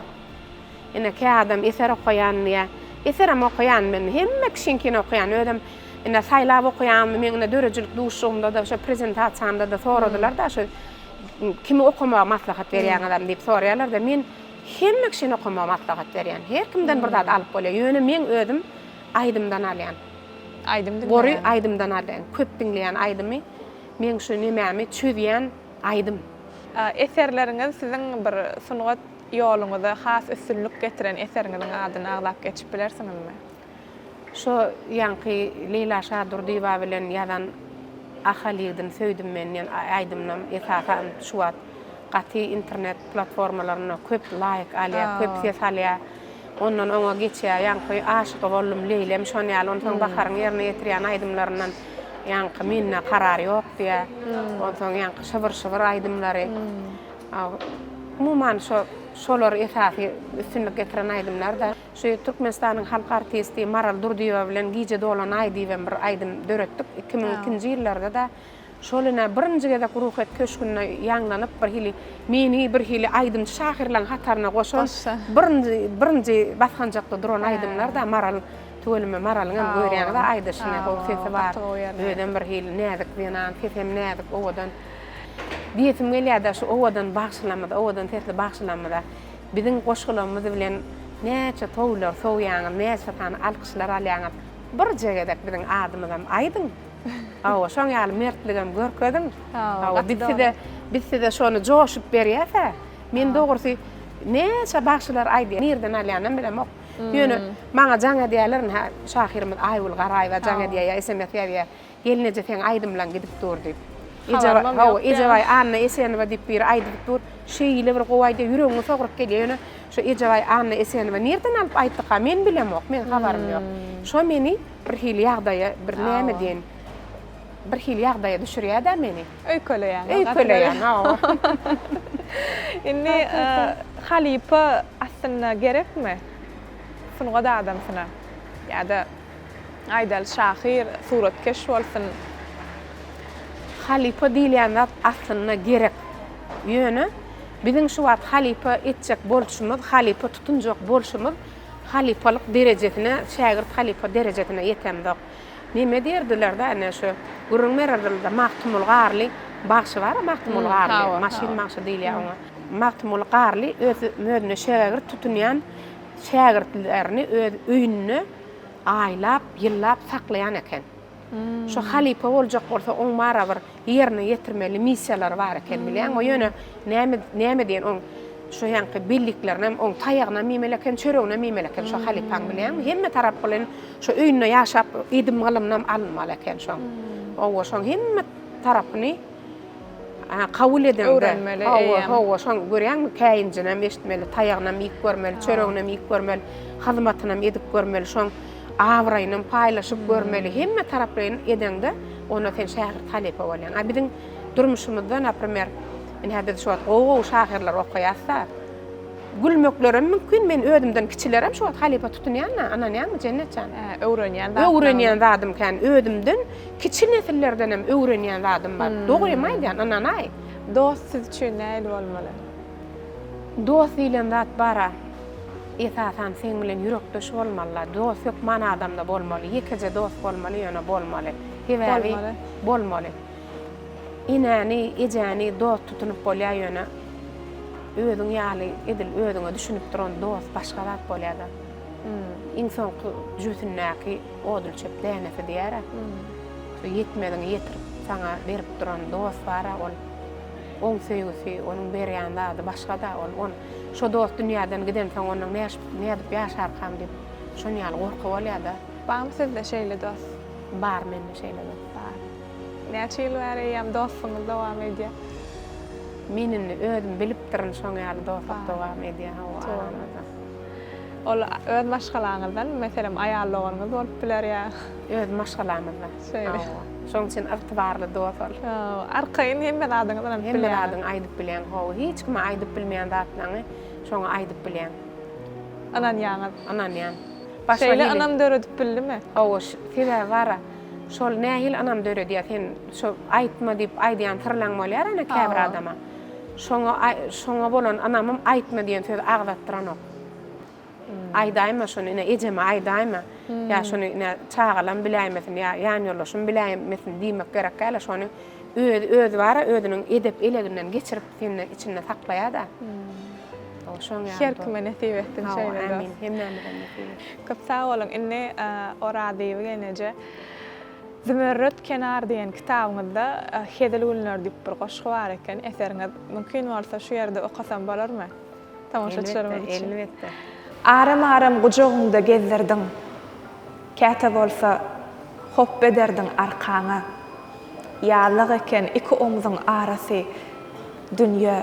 Ine kä adam eser okaýan diýýär. Eserem okaýan men. Hemme kişiňkini okaýan. Özem ine saýlap okaýanmy meň ine döredijilik duşuşygymda-da şo prezentasiýamda-da soradylar-da şo kimi okamagy maslahat berýäňizem diýip soraýarlar-da men hemme kişini okamagy maslahat berýän. Her kimden bir zat alyp bolýar. Ýöne meň özüm aýdymdan alýan. Aýdym diňleýän. Gory aýdymdan alýan. Köp diňleýän aýdymy meň şu nemämi çözýän aýdym. Eserleriňiz siziň bir sungat Ýoluňyza has üstünlik getiren eseriňiziň adyny agzap geçip bilersiňizmi? Şo ýaňky Leýla Şadurdyýewa bilen ýazan Ahal ýigdini söýdüm men diýen aýdymym esasan şu wagt gaty internet platformalarynda köp laýk alýar, köp ses alýar. Ondan oňa geçýär. Ýaňky Aşyky boldum Leýlem şon ýaly. Onsoň Baharyň ýerine ýetirýän aýdymlaryndan ýaňky Mende karar ýok diýýär. Onsoň ýaňky Şybyr-şybyr aýdymlary. Umuman şo şolar esasy üstünlik getiren aýdymlarda. Şu Türkmenistanyň halk artisti Maral Durdyýewa bilen Gije dolan aý diýibem bir aýdym döretdik. 2002-nji ýyllarda-da şol ine birinji gezek Ruhyýet köşgünde ýaňlanyp bir hili meni bir hili aýdymçy şahyrlaryň hataryna goşan birinji birinji basgançakda duran aýdymlar-da Maral tüweleme Maralyň hem görýäňiz-ä aýdyşyny gowy sesi bar. Özem bir hili näzik zenan, sesem näzik owadan. Diýesim gelýär-de şu owadan bagşylarymyza, owadan sesli bagşylarymyza biziň goşgularymyz bilen näçe toýlar sowýaňyz, näçe sany alkyşlar alýaňyz, birje gezek biziň adymyzam aýdyň. Hawa, şoň ýaly mertligem görkeziň. Hawa, biz size, biz size şony joşup berýäs-ä. Men dogrusy näçe bagşylar aýdýar, nirden alýanam bilemok. Ýöne maňa jaň edýärler, ynha, şahyrymyz Aýgül Garaýewa jaň edýär ýa sms ýazýar. Gelneje seň aýdymlaň gidip dur diýip. Habarymam Hawa, ýok diýýän. Ejebaý Anna Esenowa diýip biri aýdyp dur. Şeýle bir gowy aýdýar, ýüregiňi sogrup gelýär. Ýöne şo Ejebaý Anna Esenowa nirden alyp aýtdyka, men bilemok, meň habarym ýok. Şo meni bir hili ýagdaýa, bir näme diýen, bir hili ýagdaýa düşürýär-dä meni. Öýkeleýän. Öýkeleýän, hawa. Indi halypa aslynda gerekmi sungat adamsyna ýa-da Aýdaly şahyr, suratkeş bolsun. Halypa diýilýän zat aslynda gerek. Ýöne biziň şu wagt halypa etjek bolşumyz, halypa tutunjak bolşumyz halypalyk derejesine, şägirt halypa derejesine ýetemzok. Neme diýerdiler-dä ine şu gürrüň bererdiler-de Magtymguly Garly bagşy bar-a Magtymguly Garly, maşyn bagşy diýilýär oňa. Magtymguly Garly öz özüne şägirt tutunýan şägirtlerini öz öýünde aýlap, ýyllap saklaýan eken. Şo halypa boljak bolsa, oň barabir ýerine ýetirmeli missiýalary bar eken, bilýäňmi? Ýöne näme, näme diýen, oň şo ýaňky belliklerinem, oň taýagynam iýmeli eken, çöreginem iýmeli eken şo halypaň, bilýäňmi? Hemme tarap bilen şo öýünde ýaşap, edim-gylymynam alynmaly eken şoň. Hawa, şoň hemme tarapyny kabul edeňde, Öwrenmeli hawa, eýýäm. hawa, şoň görýäňmi, käýinjinem eşitmeli, taýagynam iýip görmeli, çöreginem iýip görmeli, hyzmatynam edip görmeli, şoň abraýynam paýlaşyp görmeli, hemme taraplaýyn edeňde, onda sen şägirt halypa bolýaň. A biziň durmuşymyzda, naprimer, ine biz şu wagt gowy-gowy şahyrlary okaýas-da, Gülmeklerem mümkin, men özümden kiçilerem şu wagt halypa tutunýan-a, ynanýaňmy Jennet jan? Hä, öwrenýän zatlaryň. Öwrenýän zadym kän, özümden kiçi nesillerdenem öwrenýän zadym bar. Dogrymy aýdýan, ynanaý. Dost siz üçin nähili bolmaly? Dost diýlen zat bar-a, esasan seň bilen ýürekdeş bolmaly-la. Dost hökman adamda bolmaly, ýekeje dost bolmaly, ýöne bolmaly. Sebäbi Bolmaly. bolmaly. Enäni, ejäni dost tutunyp bolýar ýöne özüň ýaly edil özüňe düşünip duran dost başga zat bolýada. Iň soňky jübüsindäki odulçöp dänesi diýýärä. Şu ýetmeziňi ýetirip saňa berip duran dost bara ol oň söýgüsi, onuň berýän zady başgada ol on şo dost dünýäden gidensoň ondan nädip ýaşarkam diýip şon ýaly gorky bolýada. Barmy sizde şeýle dost? Bar mende şeýle dost. Bar. Näçe ýyl bäri eýýäm dostlugyňyz dowam edýär? Men indi özüm bilipdirin şoň ýaly dostluk dowam edýär hawa aramyzda. Ol öz maşgalaňyzdan, meselem, aýal doganyňyz bolup biler ýa. Öz maşgalamyzdan. Şeýle. Hawa. Şoň üçin ygtybarly dost ol. Hawa, arkaýyn hemme zadyňyzy ynanyp Hemme bilýäňiz. zadyňy aýdyp bilýäň, hawa. Hiç kime aýdyp bilmeýän zatlaňy şoňa aýdyp bilýäň. Ynanýaňyz. Ynanýan. Başga Şeýle hili. ynam döredip bildimi? Hawa, sebäbi bar-a, şol nähili ynam döredýär, sen şo aýtma diýip aýdýan syrlaň bolýar ana käbir adama. Şoňa şoňa bolan ynamym aýtma diýen sözi agzatdyranok. Aýdaýma şony ine ejeme aýdaýma, ýa şony ine çagalam biläýmesin ýa ýanýoldaşym biläýmesin diýmek gerek däl-e, şony özi özi bar-a özüniň edep eleginden geçirip sende içinde saklaýar-da. Şoň ýaly. Her kime nesip etsin şeýle dost. Amin hemmämize nesip etsin. Köp sag boluň. Indi Orazyýew gelneje Zümerret kenar diýen kitabyňyzda Hezil günler diýip bir goşgy bar eken eseriňiz. Mümkin bolsa şu ýerde okasam bolarmy? Tomaşaçylarymyz üçin. Elbetde, elbetde. Aram-aram gujagyňda gezdirdiň. Käte bolsa hopba ederdiň arkaňa. Ýazlyk eken iki omzuň arasy. Dünýe,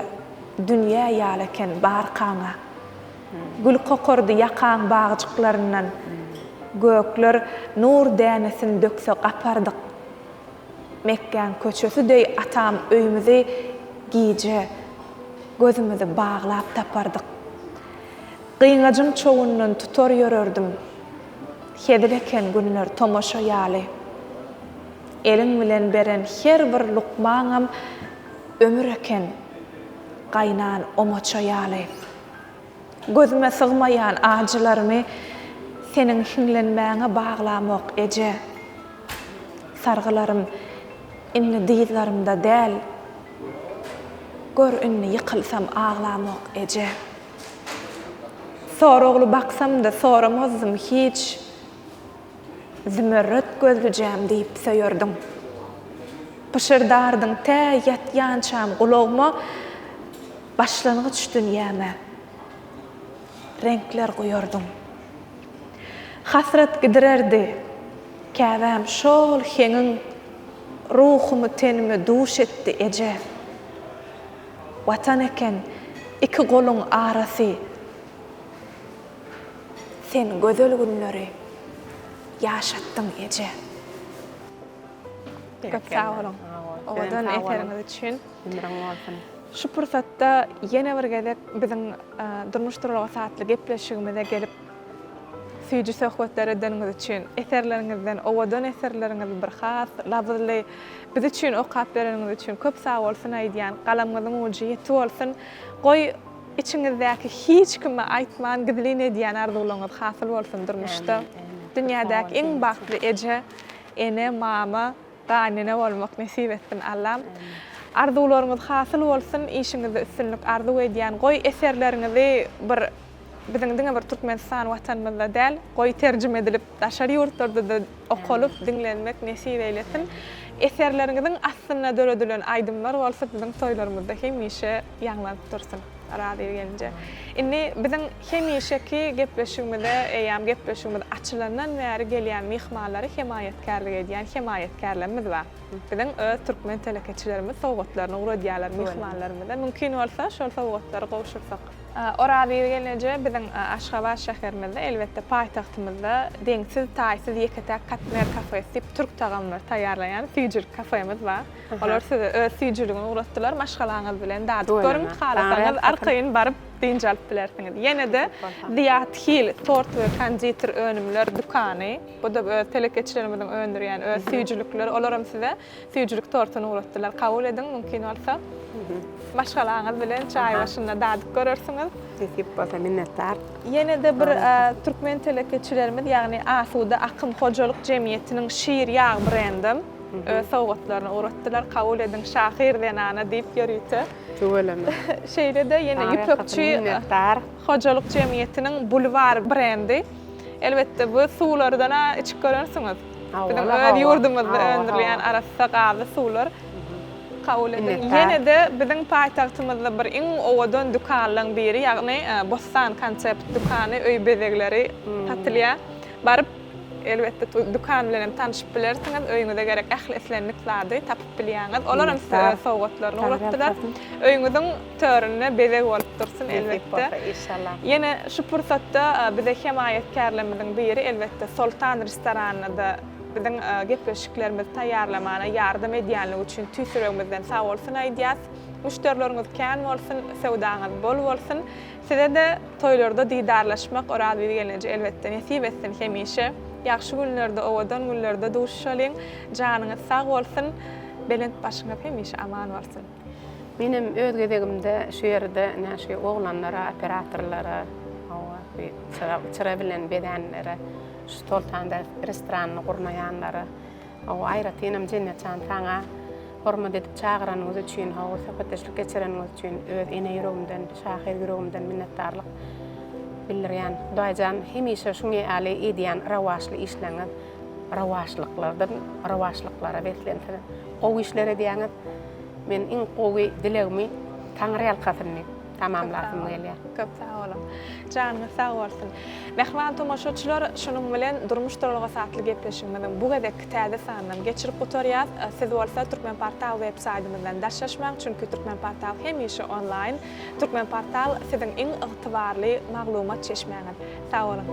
dünýe ýaly eken barkaňa. Gül kokardy ýakaň bagjyklaryndan. Gökler nur dänesin dökse gapardyk. Mekgäň köçesi deý atam öýümizi gije gözümizi baglap tapardyk. Gyňajyň çowundan tutar ýörerdim. Hezil eken günler tomaşa ýaly. Eliň bilen beren her bir lukmaňam ömür eken gaýnan omaça ýaly. Gözüme sygmaýan ajylarymy seniň hiňlenmäňe baglamok, eje. Sargylarym indi dyzlarymda däl, gör indi ýykylsam aglamok, eje. Soragly baksam-da soramazdym hiç, Zümerret gözlüjäm diýip söýerdiň. Pyşyrdardyň tä ýatýançam gulagma, Başlangyç dünýäme reňkler guýardyň. Hasrat gidirerdi käbäm şol heňiň Ruhumy tenime duş etdi eje. Watan eken iki goluň arasy Sen gözel günleri ýaşatdyň eje. Köp sag boluň. Owadan eseriňiz üçin. Ömrüň bolsun. Şu pursatda ýene bir gezek biziň Durmuş duralgasy atly gepleşigimize gelip süýji söhbetler edeniňiz üçin, eserleriňizden owadan eserleriňizi bir has labyzly biz üçin okap bereniňiz üçin köp sag bolsun aýdýan. Galamyňyzyň ujy ýiti bolsun. Goý, içiňizdäki hiç kime aýtman gizlin edýän arzuwlaryňyz hasyl bolsun durmuşda. Dünýädäki iň bagtly eje, ene, mama, gaýynene bolmak nesip etsin Allam. Arzuwlaryňyz hasyl bolsun, işiňizde üstünlik arzuw edýän. Goý eserleriňizi bir biziň diňe bir Türkmenistan watanymyzda däl, goý terjime edilip daşary ýurtlarda-da okalyp diňlenmek nesip eýlesin. Eserleriňiziň astynda döredilen aýdymlar bolsa biziň toýlarymyzda hemişe ýaňlanyp dursun. Razyýew gelinje. Indi biziň hemişeki gepleşigimize eýýäm gepleşigimiz açylandan bäri gelýän myhmanlary hemaýatkärlik edýän hemaýatkärlerimiz bar. Biziň öz türkmen telekeçilerimiz sowgatlaryny ugradýarlar myhmanlarymyza. Mümkin bolsa şol sowgatlary gowşursak. Orazbibi gelneje biziň Aşgabat şäherimizde, elbetde paýtagtymyzda deňsiz-taýsyz ýeke-täk Katmer kafesi diýip türk tagamlary taýýarlaýan süýjülik kafemiz bar. Olar size öz süýjüligini ugratdylar. Maşgalaňyz bilen dadyp görüň, halasaňyz arkaýyn baryp dynç alyp bilersiňiz. Ýene-de Zyýat Hil tort we konditer önümler dükany, bu-da öz telekeçilerimiziň öndürýän öz süýjülikleri, olaram size süýjülik tortuny ugratdylar. Kabul ediň, mümkin bolsa, maşgalaňyz bilen çaý başynda dadyp görersiňiz. Nesip bolsa, minnetdar. Ýene-de bir türkmen telekeçilerimiz, ýagny Asuda Akym hojalyk jemgyýetiniň Şir ýag brendem öz sowgatlaryny ugratdylar. Kabul ediň, şahyr zenana diýip ýörite. Tüweleme. Şeýle-de ýene Ýüpekçi hojalyk jemgyýetiniň Bulwar brendi. Elbetde, bu suwlardan-a içip görensiňiz. Biziň öz ýurdumyzda öndürilýän arassa gazly suwlar kabul ediň. Ýene-de biziň paýtagtymyzda bir iň owadan dükanlaryň biri, ýagny Bossan konsept dükany öý bezegleri satylýar. Baryp. Elbetde, dükan bilen hem tanşyp bilersiňiz. Öýüňize gerek ähli islendik zady tapyp bilýäňiz. Olar hem size öz sowgatlaryny ugratdylar. Öýüňiziň töründe bezeg bolup dursun, elbetde. Ýene şu pursatda bize hemaýatkärlerimiziň biri, elbetde, Soltan restoranyna-da biziň gepleşiklerimizi taýýarlamana ýardam edýänligi üçin tüýs ýüregimizden sagbolsun aýdýas. Müşderileriňiz kän bolsun, söwdaňyz bol bolsun. Size-de toýlarda didarlaşmak Orazbibi gelneje elbetde nesip etsin hemişe. Ýagşy günlerde, owadan günlerde duşuşalyň. Janyňyz sag bolsun, belent başyňyz hemişe aman bolsun. Menem öz gezegimde şu ýerde ine şu oglanlara, operatorlara, hawa, bu çyra bilen bezänlere, şu Soltan restoranyny gurnaýanlara, hawa, aýratynam Jennet jan saňa Hormat edip çagyranyňyz üçin, hawa, söhbetdeşlik geçireniňiz üçin öz ene ýüregimden, şahyr ýüregimden minnetdarlyk bildirýän. Hudaýjan hemişe şuň ýaly edýän rowaçly işleriňiz rowaçlyklardan rowaçlyklara beslensin. Gowy işler edýäňiz. Men iň gowy dilegimi Taňryýalkasyn diýip tamamlasym gelýär. Köp sag boluň. Janyňyz sag bolsun. Mähriban tomaşaçylar, şunuň bilen Durmuş duralgasy atly gepleşigimiziň bu gezekki täze sanynam geçirip gutarýas. Siz bolsa Türkmenportal web saýtymyzdan daşlaşmaň, çünki Türkmenportal hemişe onlaýn. Türkmenportal siziň iň ygtybarly maglumat çeşmäňiz. Sag boluň.